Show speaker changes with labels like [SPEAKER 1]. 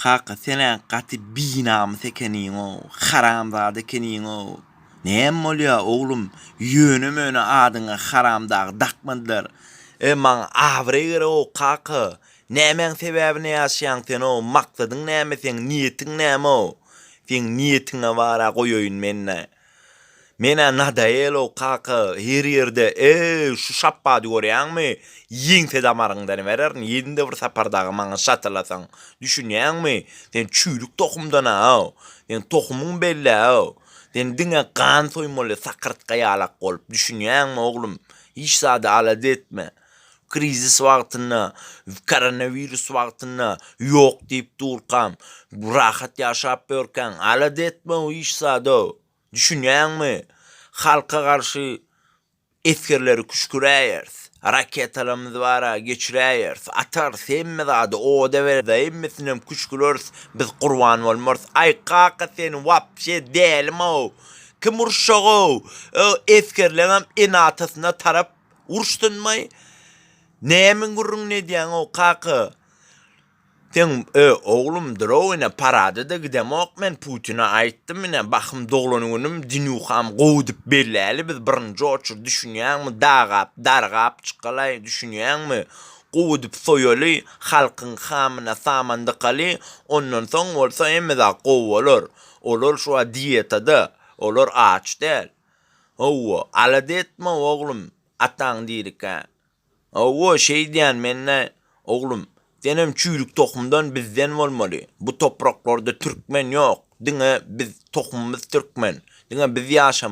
[SPEAKER 1] Kaka sen-ä gaty binamys ekeniň-ow, haramzada ekeniň-ow. Näme bolýa, oglum, ýöne-möne adyňa haramdag dakmadylar. E, maňa abraý gerek-ow, kaka. Nämäň sebäbine ýaşaýaň sen-ow, maksadyň näme seň, niýetiň näme-ow? Seň niýetiňe bara goýaýyn men-ä. Men-ä nadaýel-ow, kaka, her ýerde, e, şu şapbady görýäňmi, ýeňse damaryňdan bererin, ýene-de bir sapar dagy maňa şatylasaň. Düşünýäňmi? Sen çüýrük tohumdan-a-ow. Seň tohumyň bellä-ow. Sen diňe gan soýmaly sakyrtga ýalak bolup, düşünýäňmi, oglum? Hiç zady alada etme. Krizis wagtynda, koronawirus wagtynda ýok diýip durkam, rahat ýaşap ýörkäň, alada etme-ow hiç zada-ow. Düşünýäňmi? Halka garşy esgerleri küşgüräýeris. Raketalarymyzy bar-a, geçiräýeris. Atarys hemme zady, oda bereris, hemmesinem küşgüreris. Biz gurban bolmarys. Aý, kaka sen wapşe dälimi-ow? Kim uruşjag-ow? Esgerleňem ene-atasyna tarap uruşsynmy? Nämäň gürrüňini edýäň-ow, kaka? Seň ö oglum durow ine parada-da gidemok men Putine aýtdym ine bahym doglan günüm dinýuham gowy dip belläli biz birinji oçur düşünýäňmi dagap dargap çykalaý düşünýäňmi gowy dip soýaly halkyň hamyna saman dykaly ondan soň bolsa hemme zat gowy bolar olar şu wagt diýetada olar aç däl howwa alada etme oglum ataň dirikä Hawa, şeýdýän men-dä, oglum. Senem çüýrük tohumdan bizden bolmaly. Bu topraklarda türkmen ýok. Diňe biz, tohumymyz türkmen. Diňe biz ýaşamaly.